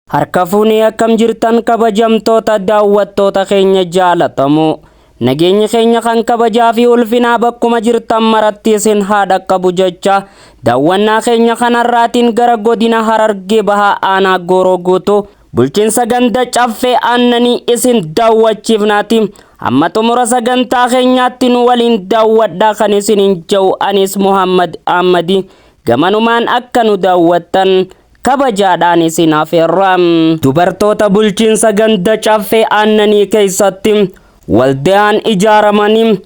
Harka fuunee akkam jirtan kabajamtoota daawwattoota keenya jaalatamoo. Nageenyi keenya kan kabajaa fi ulfinaa bakkuma jirtan maratti isin haa dhaqqabu jecha daawwannaa keenya kanarraatiin gara godina Harargee Bahaa Aanaa Gooroo Guutuu bulchiinsa ganda Caffee Aannanii isin daawwachiifnaati. Hamma xumura sagantaa keenyaatti nu waliin daawwadhaa kan isiniin jedhu anis Muhammad Ahmadi gamanumaan akka nu daawwattan kabajaadhaan isin afeerra. Dubartoota bulchiinsa ganda Caffee Aannanii keessatti waldaan ijaaramanii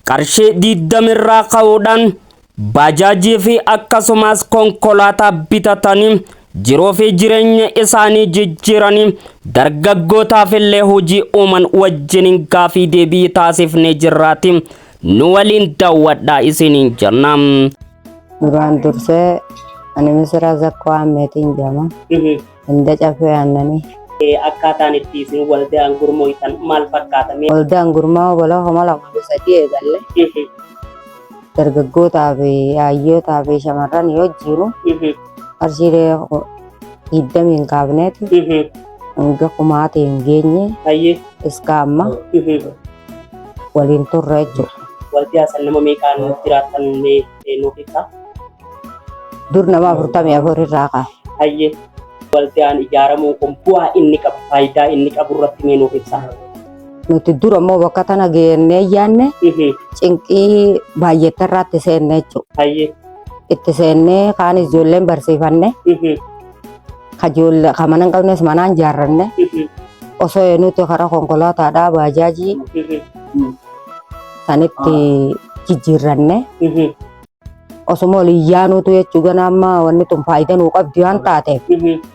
qarshii 20 irraa ka'uudhaan baajaajii fi akkasumas konkolaataa bitatanii jiruu fi jireenya isaanii jijjiiranii dargaggootaaf illee hojii uuman wajjiniin gaafii deebii taasifnee jirraati. Nu waliin daawwadhaa isiniin jenna. Duraan dursee ani Misira Zakkoo Ahmeetiin jedhama. Ganda Caffee Aannanii. Akkaataan itti isin waldaan gurmooytan maal fakkaata? Waldaan gurmaa'uu bara 2003 eegalle. Dargaggootaa fi hayyootaa fi shamarran yoo jiru qarshiilee 20 kaafneeti hanga kumaatii hin geenye iska amma waliin turre jechuudha. Waldaa san nama meeqaan jiraattan mee nuuf ibsa? Dur nama 44 irraa kaa'e. Hayyee. Waldaan ijaaramuun kun bu'aa inni qabu, faayidaa inni qabu irratti mee nuuf ibsa. Nuti dur ammoo bakka tana geennee yaanne cinqii baay'eetti irraatti seenne jechuudha. Itti seennee kaan ijoolleen barsiifanne ka mana hin qabnes manaan ijaarranne osoo nuti karaa konkolaataadhaa baajaajii sanitti jijjiirranne osuma olin yaanuutu jechuu gana amma wanni tun faayidaa nuu qabdi waan taateef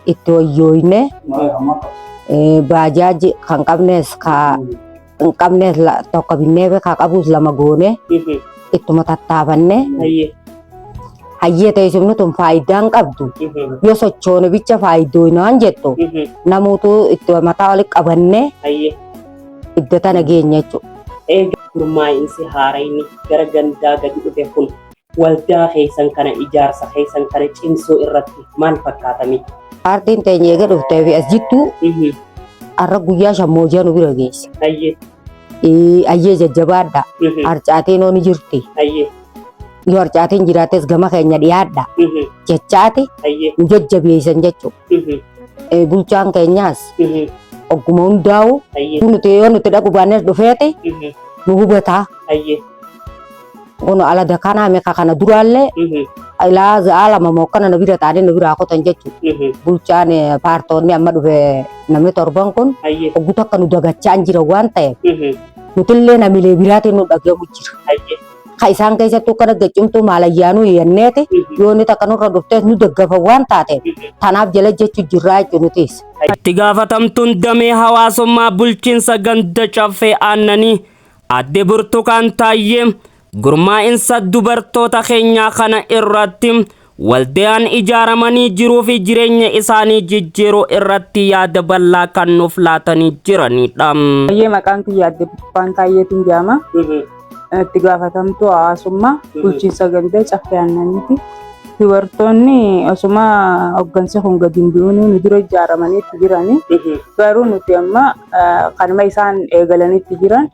itti wayyooyne baajaaji kan qabnes ka hin qabnes tokko binnee ka qabus lama goone ittuma tattaafanne hayyee teessumni tun faayidaa hin qabdu yoo sochoone bicha faayidoonaan jettu namuutu itti mataa walitti qabanne idda tana geenya jechuudha. Eega gurmaa'insi haarayni gara gandaa gadi dhufe kun waldaa keessan kana ijaarsa keessan kana cimsuu irratti maal fakkaatame? Paartiin teenya eega dhuftee fi as jittuu har'a guyyaa shammoojaa nu bira geesse. Ayyee jajjabaadha. Harcaatiin hoo ni jirti. Yoo harcaatiin jiraates gama keenya dhiyaadha. Jechaati nu jajjabeessan jechuudha. Bulchaan keenyaas ogguma hundaa'u nuti yoo nuti dhaqu baannes dhufeeti nu hubataa. Kun ala dakanaa meeqa kana duraallee ilaa za'a lama moo akkana nu bira taa'anii nu biraa kutan jechuudha. Bulchaan paartoonni amma dhufe namni torban kun oggu takka nu dagachaa hin jiran waan ta'eef nutillee namilee biraatiin nu dhagahu jira. Ka isaan keessattuu akkana gaccumtuu maalayyaanuu yenneeti yoo inni takka nurra dhuftees nu daggafa waan taateef tanaaf jala jechuu jirraa jechuudha nutis. Itti gaafatamtuun damee hawaasummaa bulchiinsa ganda Caffee Aannanii Aadde Burtukaan Taayyee gurmaa'insa dubartoota keenyaa kana irratti waldaan ijaaramanii jiruu fi jireenya isaanii jijjiiruu irratti yaada bal'aa kan nuuf laatanii jiranidha. Baay'ee maqaan kiyya Aadde Burtukaan Taayyeetiin jedhama. Itti gaafatamtuu hawaasummaa bulchiinsa ganda Caffee Aannaniiti. Dubartoonni osuma hoggansi kun gadi hin bu'in nu dura ijaaramanii itti jirani. Garuu nuti amma kanuma isaan eegalanitti jiran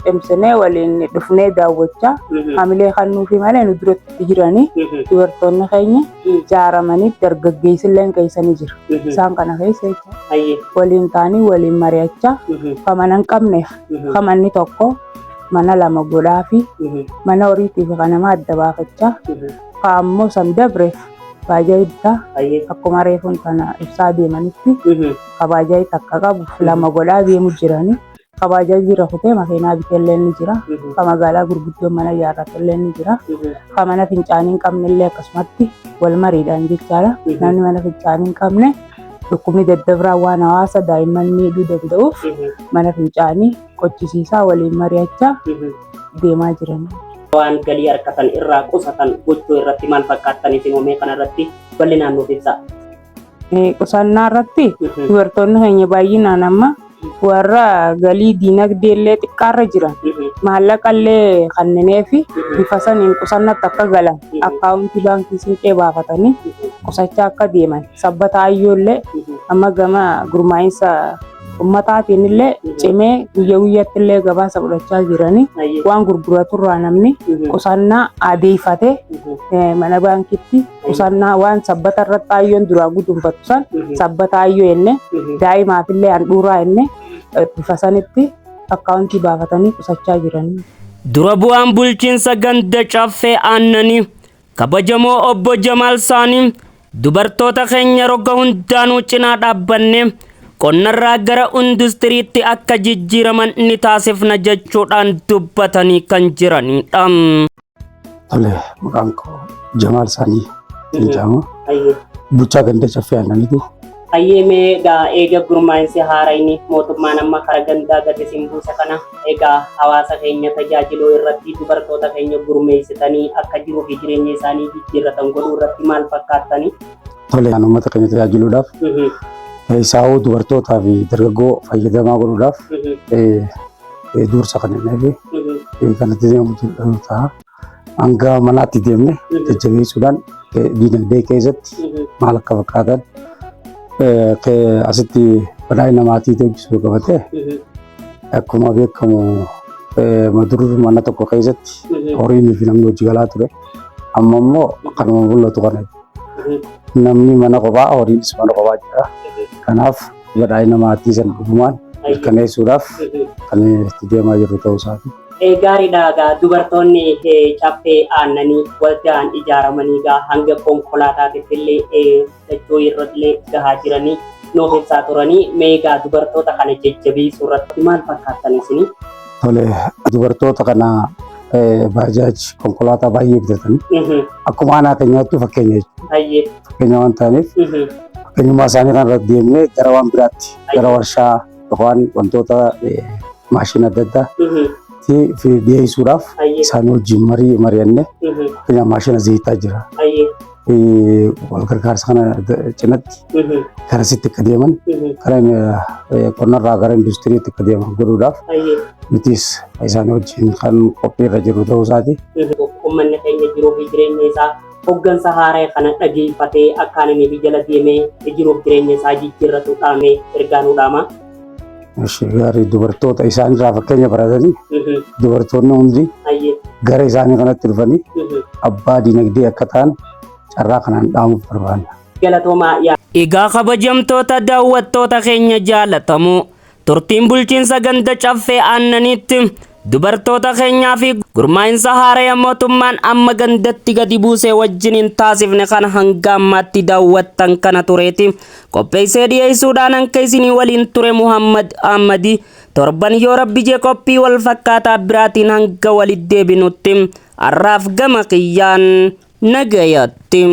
cimsinee waliin dhufnee daawwachaa hamilee kan nuufi malee nu duratti jirani. Dubartoonni keenya ijaaramanii dargaggeessillee keessa ni jira. Isaan kana keessa jecha waliin ta'anii waliin mari'achaa kan mana hin qabneef kan manni tokko mana lama godhaa fi mana horiitii fi kan namaa adda baafachaa ka ammoo san dabreef baajaa bitaa akkuma reefuun tana ibsaa deemanitti ka baajaa takka qabu lama godhaa deemu jiranii ka baajaa jira kutee makiinaa biteellee ni jira ka magaalaa gurguddoo mana ijaarratellee ni jira ka mana fincaanii hin qabnellee akkasumatti wal mariidhaan jechaadha namni mana fincaanii hin qabne dhukkubni daddabraa waan hawaasa daa'imman miidhuu danda'uuf mana fincaanii qochisiisaa waliin mari'achaa deemaa jiran. Waan galii harkatan irraa qusatan gochuu irratti maal fakkaattan isin hoomee kana irratti bal'inaan nuuf ibsaa. Qusannaa irratti dubartoonni keenya baay'inaan amma warra galii diinagdee illee xiqqaarra jiran Maallaqa illee kannineefi bifa saniin qusannatti akka galan akkaawuntii baankii Siinqee baafatanii qusachaa akka deeman sabbata ayyoo illee amma gama gurmaa'insa ummataatiin illee cimee guyya guyyatti illee gabaasa fudhachaa jiranii waan gurguraturraa namni qusannaa adeeffate mana baankitti qusannaa waan sabbata irratti ayyoon duraa gudunfatu san sabbata ayyoo jenne daa'imaaf illee handhuuraa jenne bifa sanitti akkaawuntii baafatanii qusachaa jiranii. Dura bu'aan bulchiinsa ganda Caffee Aannanii kabajamoo obbo Jamaal Saanii dubartoota keenya roga hundaanuu cinaa dhaabbanne qonnarraa gara industiriitti akka jijjiiraman ni taasifna jechuudhaan dubbatanii kan jiranidha. Tole, maqaan koo Jamaal Saanii jedhama. Bulchaa ganda Caffee Aannaniiti. Hayyee, mee egaa eega gurmaa'insi haarayni mootummaan amma kara gandaa gadi isin buuse kana egaa hawaasa keenya tajaajiluu irratti dubartoota keenya gurmeessitanii akka jiruu fi jireenya isaanii jijjiirratan godhuu irratti maal fakkaattanii? Tole, uummata keenya tajaajiluudhaaf isaa'uu dubartootaa fi dargaggoo fayyadamaa godhuudhaaf dursa kan inni fi kanatti deemu ta'a. Hanga manaatti deemne jajjabeessuudhaan diinagdee keessatti maal akka fakkaatan asitti badhaadhina maatii hojjechuu qabatee akkuma beekamu madur mana tokko keessatti horiin fi namni hojii galaa ture. Amma immoo kanuma mul'atu kana namni mana kophaa horiinis mana kophaa jira. Kanaaf badhaadhina maatii sana dhugumaan mirkaneessuudhaaf kan itti deemaa jirru ta'uu isaati. Gaariidha egaa dubartoonni Caffee Aannanii waldaan ijaaramanii egaa hanga konkolaataatitti illee dachoo irratti gahaa jiranii nuuf ibsaa turanii. Mee egaa dubartoota kana jajjabeessuu irratti maal fakkaattan isinii? Tole, dubartoota kana baajaaj konkolaataa baay'ee bitatanii akkuma aanaa keenyaatti fakkeenya jechuudha. Fakkeenya waan ta'aniif fakkeenyummaa isaanii kan irratti deemnee gara waan biraatti gara warshaa yookaan wantoota maashina adda addaa fi dhiyeessuudhaaf isaan wajjin marii mari'annee fakkeenyaaf maashina zayitaa jira. Wal gargaarsa kana cinatti garasitti akka deeman gara qonnarraa gara industiriitti akka deeman godhuudhaaf nutis isaan wajjin kan qophiirra jiru ta'uu isaati. Uummanni keenya jiruu fi jireenya isaa hoggansa haaraa kana dhageeffatee akkaan inni fi jala deemee jiruuf jireenya isaa jijjiirratu dhaamee ergaa nuu dhaama. Gaarii, dubartoota isaanirraa fakkeenya baratanii dubartoonni hundi gara isaanii kanatti dhufanii abbaa dinagdee akka ta'an carraa kanaan dhaamuuf barbaanna. Galatoomaa yaa. Egaa kabajamtoota daawwattoota keenya jaalatamoo, turtiin bulchiinsa ganda Caffee Aannaniitti dubartoota keenyaa fi gurmaa'insa haaraya mootummaan amma gandatti gadi buusee wajjin hin taasifne kana hanga ammaatti daawwattan kana tureeti. Qopheessee dhiyeessuudhaan hanka isinii waliin ture Muhammad Ahmadi. Torban yoo rabbi jee qophii wal fakkaataa biraatiin hanga walitti deebinutti har'aaf gama kiyyaan nagayatti.